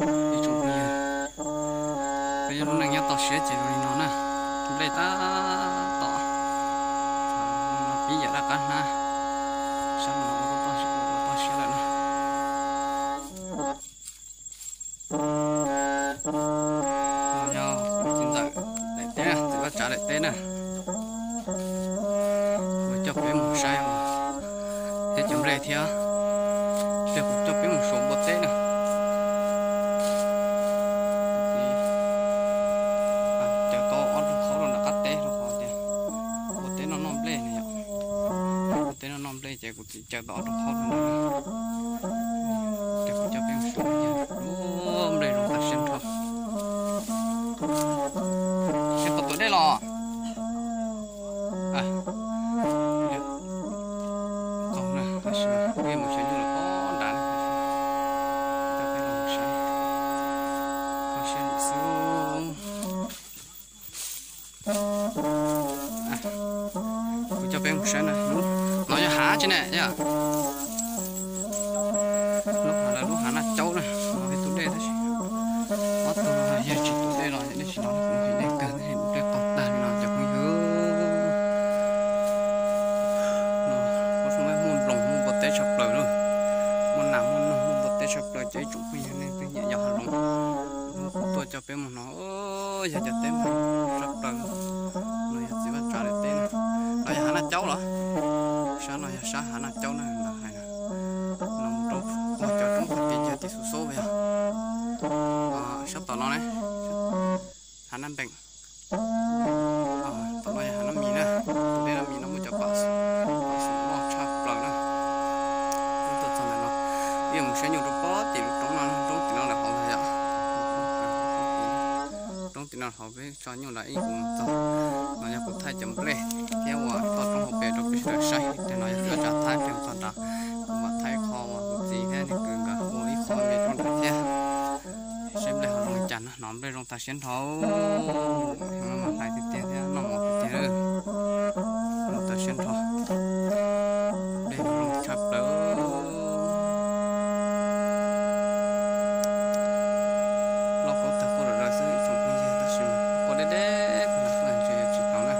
Ib tsoom phooj ywg, peb lub neej nyob toj siab ces zoo li no na, nplej tab tom pib yam daj qab hnab, sab no ua toj siab lawm na. Yog txiv ntxawm daim teb, txiv Vaj Tsav daim teb na, kuv coj peb mus saib thiab cov nplej thiab, ces kuv coj peb mus xyuas npua teb na. Ces tau ob rooj qhaub rau nram qab teb rau qhov tias npua teb noj noj nplej na yom. Npua teb noj noj nplej ces kuv txiv caw tau ob rooj qhaub rau ntawd. Ces kuv coj peb mus xyuas, nplej zoo tas siab nrho. Seb puas tuaj dej los? Txaus na, tab sis peb mus xyuas nyuj lawm pob nrad na, coj peb los saib, kho siab lim xwb. Kuv coj peb mus saib na, no yog hav tsi ne yom. Lub hav, lub hav Naj Caub na, no peb tus dej tab sis ob tug no yog tsis tus dej los dej tsis los, kuv hais dej kawg, dej qaug tag li no cov phooj ywg. Muaj nploos muaj npua teb tshaj plaws lawm, muaj nas muaj noog muaj npua teb tshaj plaws ces ib tsoom phooj ywg nej twb nyiam yos hav zoov, tuaj coj peb mus no. Yog cov teb mas tshaj plaws, no yog txiv Vaj Tsav daim teb na, no yog hav Naj Caub los? Sab no yog sab hav Naj Caub na, ntawd hais na, no mus rau cov roob qhov tid yog tim Xus Xob yog, sab tom no ne, hav Naj Npeem. Tom no yog hav Naj Mis na, tus dej Naj Mis no muaj cov pas, pas xum loj tshaj plaws na. Wb tuaj txog ntawm no, wb yuav mus saib nyuj rau pob tim lub roob no, roob tim no lawm hauv yom. Roob tim no hauv peb tso nyuj lawm ib kuv mus txog. No yog kuv thaij cov nplej thiab uas toj roob hauv pes rau peb sawv daws saib. Tes no yog txiv Vaj Tsav thaij peb mus txog nrad, kuv mam thaij qho uas kuv txiv thiab nws kwv nkawd ua ib qho me roob nrad thiab. Seb nplej ho zoo li cas na, hnov nplej zoo tas siab nrho. Xyoo no mas hlais tiag tiag thiab noj mov tiag tiag, zoo tas siab nrho. Nplej zoo tshaj plaws. Loj khaub tawg quaj lawm lawm xwb ib tsoom phooj ywg, tab sis quaj deb deb, kuv lam kuj ntshe yuav tsis hnov na.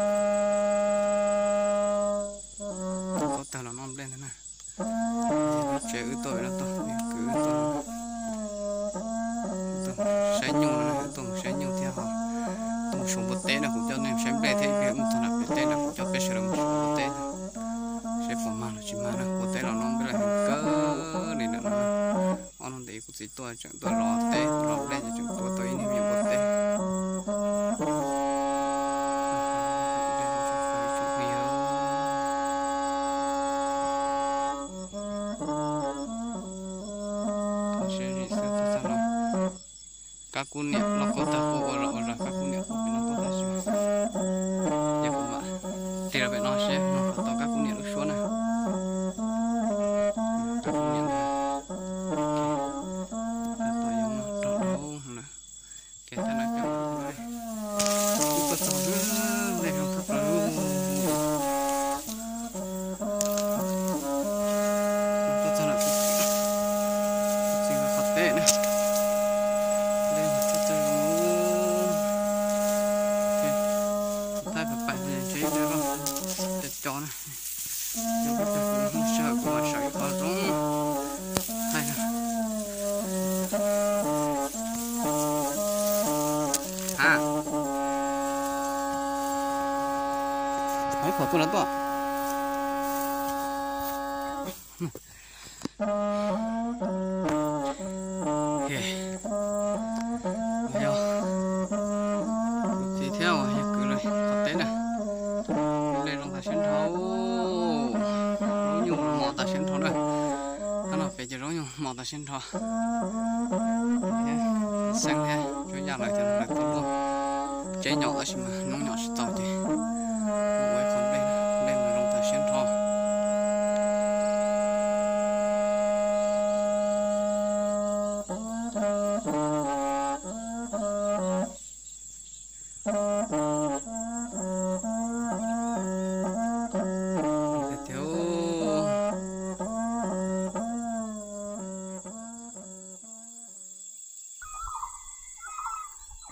Loj khaub tawg los noj nplej ntag na. Lub tsev wb tuaj, wb tuaj, kwv wb tuaj, tuaj saib nyuj no, tuaj mus saib nyuj thiab ho tuaj mus xyuas npua teb na, kuv coj nej saib nplej thiab ib pliag mus txog nram pem teb na, kuv coj peb sawv daws mus xyuas npua teb, seb puas mag los tsis mag na, npua teb los noj nplej heev kawg li lawm no. Ob hnub ntawd kuv txiv tuaj tseem tuaj lov teb lov nplej ces tseem tuaj tau ib niag me nyuam npua teb. Kab kub niam loj khaub tawg quaj ua zog ua zog, kab kub niam quaj pem no tuaj tab sis ces kuv mam tig rau pem no seb no puas tau kab kub niam lub suab na. Kab kub niam ntawd, tab tom yog no rog rau na. Ces tag no cov, wb tuaj txog nplej zoo tshaj plaws. Tuaj txog lawm, txiv qhov teb na, nplej tshaj plaws zoo. Thaij pem pem ntshe ib co, co na. Yog kuv tag kuv hnub sij hawm kuv mam sawv ib qho zoo thaij na. Ha, ib qho tuaj lawm tuaj. Yog kuv txiv thiab uas yog kwv lawv qhov teb na, nplej zoo tas siab nrho, zaub nyuj mos tas siab nrho na. Tab no pem ces zaub nyuj mos tas siab nrho. Xeeb thiab tsuab yaj lawv cov no lawv tuaj luaj, tseb nyom tab sis mas noob nyom tsis txaus ces ua ib qho nplej, nplej mas zoo tas siab nrho.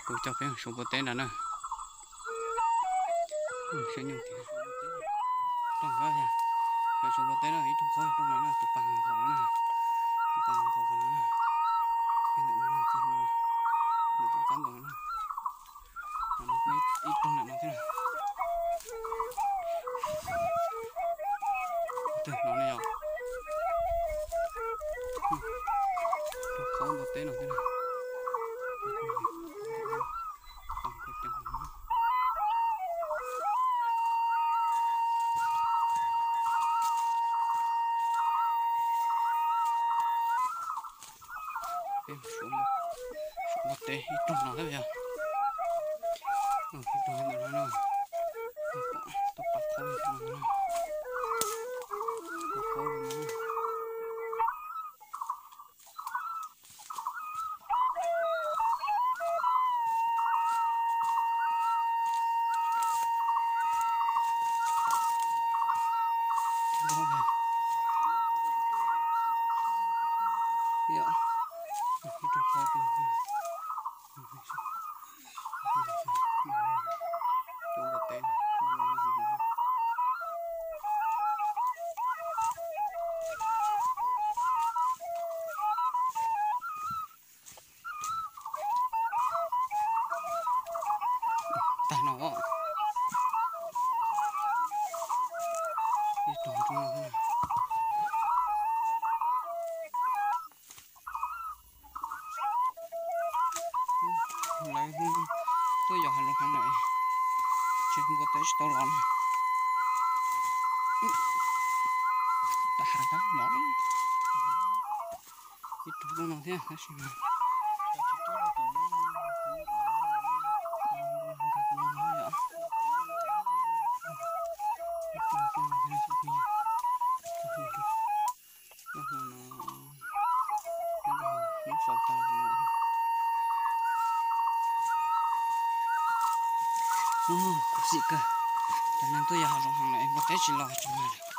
Kuv coj peb mus suav npua teb nrad na. Siab nyuj tiag. Rooj qhov, yog suav npua teb na, ib rooj qhov rooj no na, tus pas nkaus no na. Tus pas nkaus no na. Ntawm no na, ntawm tus qab nkaus no na. Ib rooj nram no thiab na. Twg no ne yom? Rooj qhov npua teb no thiab na. Peb mus suav npua teb ib rooj no thiab yog. Ib rooj ntawm no na. Tuaj pab qhaub no na. Pab qhaub no na. Tag no os. Ib rooj no. Lawv tuaj yos hav zoov heev lawm, ces npua teb tsis tau los na. Tag hav tag los. Ib rooj no thiab tab sis mas Khuv xim kawg, cov neeg tuaj yos hav zoov heev lawm npua teb tsis los tsis mag lawm.